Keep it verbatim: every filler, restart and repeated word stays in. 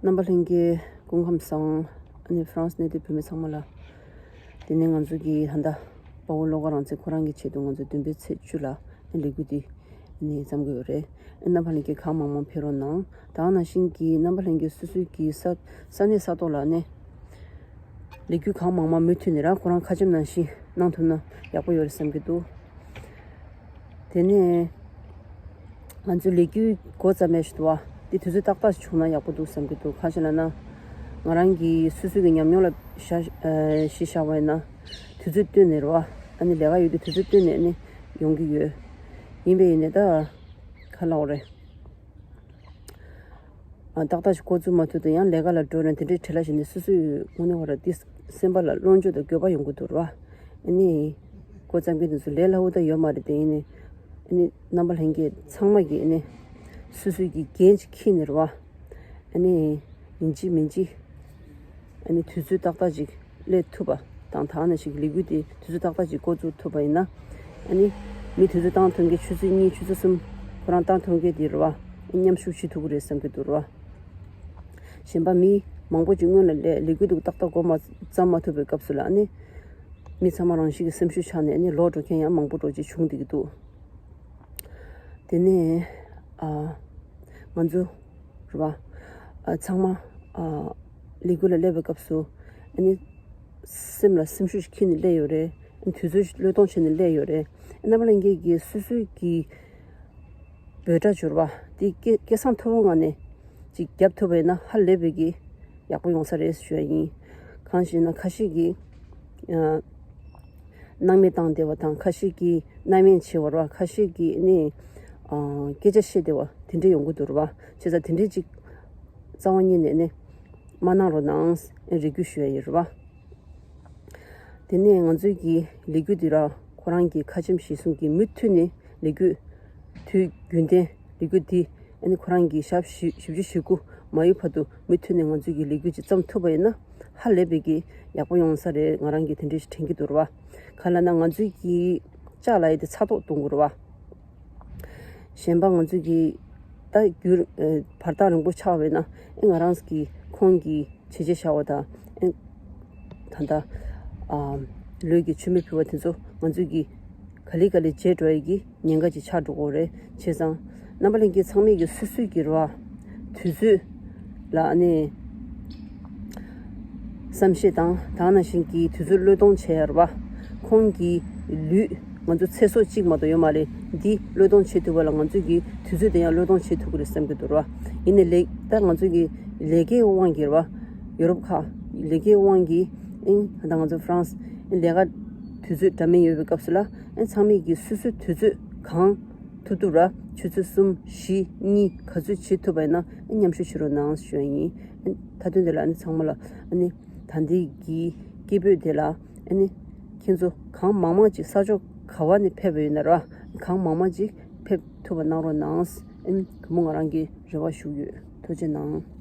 རྣམ་པ་ལྷན་རྒྱས་སྐུ་ཁམས་བཟང་། ཨ་ནི་ཧྥ་རན་སི་གནས་སྡོད་བོད་མི་ཚང་མ་ལ། དེ་ནས་ང་ཚོ་གི་ད་ལྟ་དཔའ་བོ་བློ་དགའ་རང་བཙན་ཁོ་རང་གི་ཆེད་དུ་ང་ཚོ་བདུན་པའི་ཚེས་བཅུ་ལ་ཨ་ནི་ལས་འགུལ་འདི་ཨ་ནི་བརྩམས་དགོས་ཡོད་རེད། ཨ་རྣམ་པ་ལྷན་རྒྱས་གང་མང་མང་ཕེབས་རོགས་གནང་། ད་ག་ནང་བཞིན་གྱི་རྣམ་པ་ལྷན་རྒྱས་སོ་སོའི་གི་ས་ས་གནས་ས་ཐོག་ལ་ཨ་ནི་ལས་འགུལ་གང་མང་མང་མུ་མཐུད་ནས་ར་ཁོ་རང་ཁ་ཆེམས་ནང་བཞིན་གནང་ཐུབ་ན་ཡག་པོ་ཡོད་རེད་བསམ་གྱི་འདུག་དེ་ནས་ང་ཚོའི་ལས་འགུལ་འགོ་བརྩམས་ཡ་ཞིག་འདུག་བ། དེ་དུས་ཚོད་ཏག་ཏག་ཞིག་བྱུང་ན་ཡག་པོ་འདུག་བསམ་གྱི་འདུག་གང་ཞིག་ལབ་ན། ང་རང་གི་སོ་སོ་གི་ཉམས་མྱོང་ལ་བཞག་ཨ་གཞི་བཞག་པ་ཡིན་ན། དུས་ཚོད་བཏོན་ནས་རེད་བ། ཨ་ནི་ལས་ཀ་ཡོད་དུས་དུས་ཚོད་བཏོན་ནས་ཨ་ནི་ཡོང་གི་ཡོད། ཡིན་པས་ཡིན་ནས་ད་ག་ལབ་དགོས་རེད། ཨ་ཏག་ཏག་ཞིག་འགོ་བཙུགས་མ་ཐུབ་དུས་ཡང་ལས་ཀ་ལ་འགྲོ་ནས་དེ་འདྲའི་བྲེལ་བ་ཞིག་ནས་སོ་སོའི་དངོས་གནས་བར་འདི་སེམས་པ་ལ་བློ་འགྱོད་དང་འགྱོད་པ་ཡོང་གི་འདུག་རེད་བ། ཨ་ནི་འགོ་བརྩམས་མཁན་དེ་ཚོ་ལས་སླ་བོ་ད་ཡོད་མ་རེད་དེ། ཡིན་ནས་ཨ་ནི་རྣམ་པ་ལྷན་རྒྱས་ཚང་མ་གིས་ཨ་ནི་སོ་སོའི་གི་འགན་ཅིག་འཁྱེར་ནས་རེད་བ། ཨ་ནི་ཡིན་གཅིག་མིན་གཅིག་ཨ་ནི་དུས་ཚོད་ཏག་ཏག་ཅིག་སླེབས་ཐུབ་པ་དང་། ད་ག་ནང་བཞིན་གྱི་ལས་འགུལ་དེ་དུས་ཚོད་ཏག་ཏག་ཅིག་འགོ་བཙུགས་ཐུབ་པ་ཡིན་ན། ཨ་ནི་མི་དུས་ཚོད་བཏང་ཐུབ་མཁན་ཆུ་ཚོད་གཉིས་ཆུ་ཚོད་གསུམ་ཁོ་རང་བཏང་ཐུབ་མཁན་དེ་རེད་བ། མཉམ་ཞུགས་བྱེད་ཐུབ་ཀྱི་རེད་བསམ་གྱི་འདུག་རེད་བ། གཞན་པ་མི་མང་པོ་ཅིག་སྔོན་ལ་ལས་ལས་འགུལ་འདུག་ཏག་ཏག་འགོ་མ་བརྩམས་མ་ཐུབ་པའི་སྐབས་སུ་ལ་ཨ་ནི་མི་ཚང་མ་རང་བཞིན་གྱི་སེམས་ཤུགས་ཆག་ནས་ཨ་ནི་ལོག་འགྲོ་མཁན་ཡང་མང་པོ་འགྲོ་ཅིག་བྱུང་བསྡད་ཀྱི་འདུག་དེ་ནས་ཨ་ང་ཚོ་རེད་བ། ཨ་ཚང་མ་ཨ་ལས་འགུལ་ལ་སླེབས་པའི་སྐབས་སུ་ཨ་ནི་སེམས་ལ་སེམས་ཤུགས་ཤིག་འཁྱེར་ནས་སླེབས་ཡོད་རེད། ཨ་ནི་དུས་ཚོད་བློས་གཏོང་བྱས་ནས་སླེབས་ཡོད་རེད། རྣམ་པ་ལྷན་རྒྱས་ཀྱིས་སོ་སོའི་གི་འབོད་སྒྲ་འབྱོར་བ་དེ་སྐད་སྐད་གསང་མཐོ་བོ་ངང་ནས་ཅིག་བརྒྱབ་ཐུབ་པ་ཡིན་ན་ཧ་ལས་པའི་གི་ཡག་པོ་ཡོང་ས་རེད་ཞུ་ཡ་ཡིན། གང་ཞེ་ན་ཁ་ཤས་ཀྱིས་ཨ་སྣང་མེད་བཏང་བསྡད་པ་དང་། ཁ་ཤས་ཀྱིས་སྣང་མེད་བྱེད་པ་རེད་བ། ཁ་ཤས་ཀྱིས་ནི་ཨ་སྐད་ཆ་བཤད་བསྡད་པ་དེ་འདྲ་ཡོང་གི་འདུག་རེད་བ། བྱས་ཙང་དེ་འདྲའི་ཅིག་རྩ་བ་ཉིད་ནས་ནི་མ་གནང་རོགས་གནང་རེ་སྐུལ་ཞུ་ཡ་ཡིན་རེད་བ། དེ་ནས་ང་ཚོའི་གི་ལས་འགུལ་འདི་ར་ཁོ་རང་གི་ཁ་ཆེམས་གཞིར་བཟུང་གིས་མུ་མཐུད་ནས་ལས་འགུལ་དུས་རྒྱུན་ལྡན་ལས་འགུལ་འདི་ཨ་ནི་ཁོ་རང་གི་ཞག་བཞི་བཞི་བཅུ་ཞེ་དགུ་མ་ཡོལ་བར་དུ་མུ་མཐུད་ནས་ང་ཚོའི་གི་ལས་འགུལ་ཅིག་བརྩམས་ཐུབ་པ་ཡིན་ན་ཧ་ལས་པའི་གི་ཡག་པོ་ཡོང་ས་རེད། ང་རང་གི་དེ་འདྲའི་ཞིག་དྲན་གྱི་འདུག་རེད་བ། ག་ལབ་ན་ང་ཚོའི་གི་ལྕགས་ལ་ཡི་དེ་ཚ་ཐོག་གཏོང་དགོས་རེད་བ། གཞན་པ་ང་ཚོས་ཀྱིས་ད་རྒྱུན་ཨ་བར་ཐག་རིང་པོ་ཆགས་པས་ན་ཨེ་ང་རང་གིས་ཁོང་གི་བྱས་རྗེས་བཞག་པ་དང་ཨེ་ད་ལྟ་ཨ་ལུས་ཀྱི་མཆོད་མེ་ཕུལ་བ་དེ་ཚོ་ང་ཚོས་ཀྱིས་ག་ལེ་ག་ལེ་བརྗེད་འགྲོ་ཡི་གི་ཉེན་ཁ་ཅིག་ཆགས་འགྲོ་གི་རེད། བྱས་ཙང་རྣམ་པ་ལྷན་རྒྱས་ཚང་མས་ཀྱིས་སོ་སོའི་གི་རེད་བ། དུས་ཚོད་ལ་ཨ་ནི་བསམ་ཤེས་དང་། ད་ག་ནང་བཞིན་གྱི་དུས་ཚོད་བློས་གཏོང་བྱས་ཡ་རེད་བ། ཁོང་གི་ལུས་ང་ཚོ་ཚེ་སྲོག་གཅིག་མ་གཏོགས་ཡོད་མ་རེད། འདི་བློས་གཏོང་བྱེད་ཐུབ་པ་ལ་ང་ཚོས་ཀྱི་དུས་ཚོད་དེ་ཡང་བློས་གཏོང་བྱེད་ཐུབ་ཀྱི་རེད་བསམ་གྱི་འདུག་རེད་བ། ཡིན་ནའི་ལས་ད་ང་ཚོས་ཀྱི་ལས་ཀའི་དབང་གིས་རེད་བ། ཡོ་རོབ་ཁག་ལས་ཀའི་དབང་གིས་ཨིན་ད་ང་ཚོ་ཧྥ་རན་སི་ལས་ཀ་དུས་ཚོད་འདྲ་མིན་ཡོད་པའི་སྐབས་སུ་ལ་ཨེ་ཚང་མས་ཀྱི་སོ་སོའི་དུས་ཚོད་གང་ཐུབ་ཐུབ་ར་ཆུ་ཚོད་གསུམ་བཞི་གཉིས་ག་ཚོད་བྱེད་ཐུབ་པ་ཡིན་ན་ཨེ་མཉམ་ཞུགས་བྱེད་རོགས་གནང་ཞུ་ཡ་ཡིན། ཨེ་མཐའ་དོན་དེ་ལ་ཨ་ནི་ཚང་མ་ལ་ཨ་ནི་ད་ལྟའི་གི་སྐད་འབོད་དེ་ལ་ཨ་ནི་ཁྱེད་ཚོ་གང་མང་མང་ཅིག་ས་ཕྱོགས་ག་བ་ནས་ཕེབས་པ་ཡོད་ན་ར་གང་མང་མང་ཅིག་ཕེབས་ཐུབ་པ་གནང་རོགས་གནང་། ཨེ་གུས་མོ་ང་རང་གི་རེ་བ་ཞུ་ཡོད། ཐུགས་རྗེ་གནང་།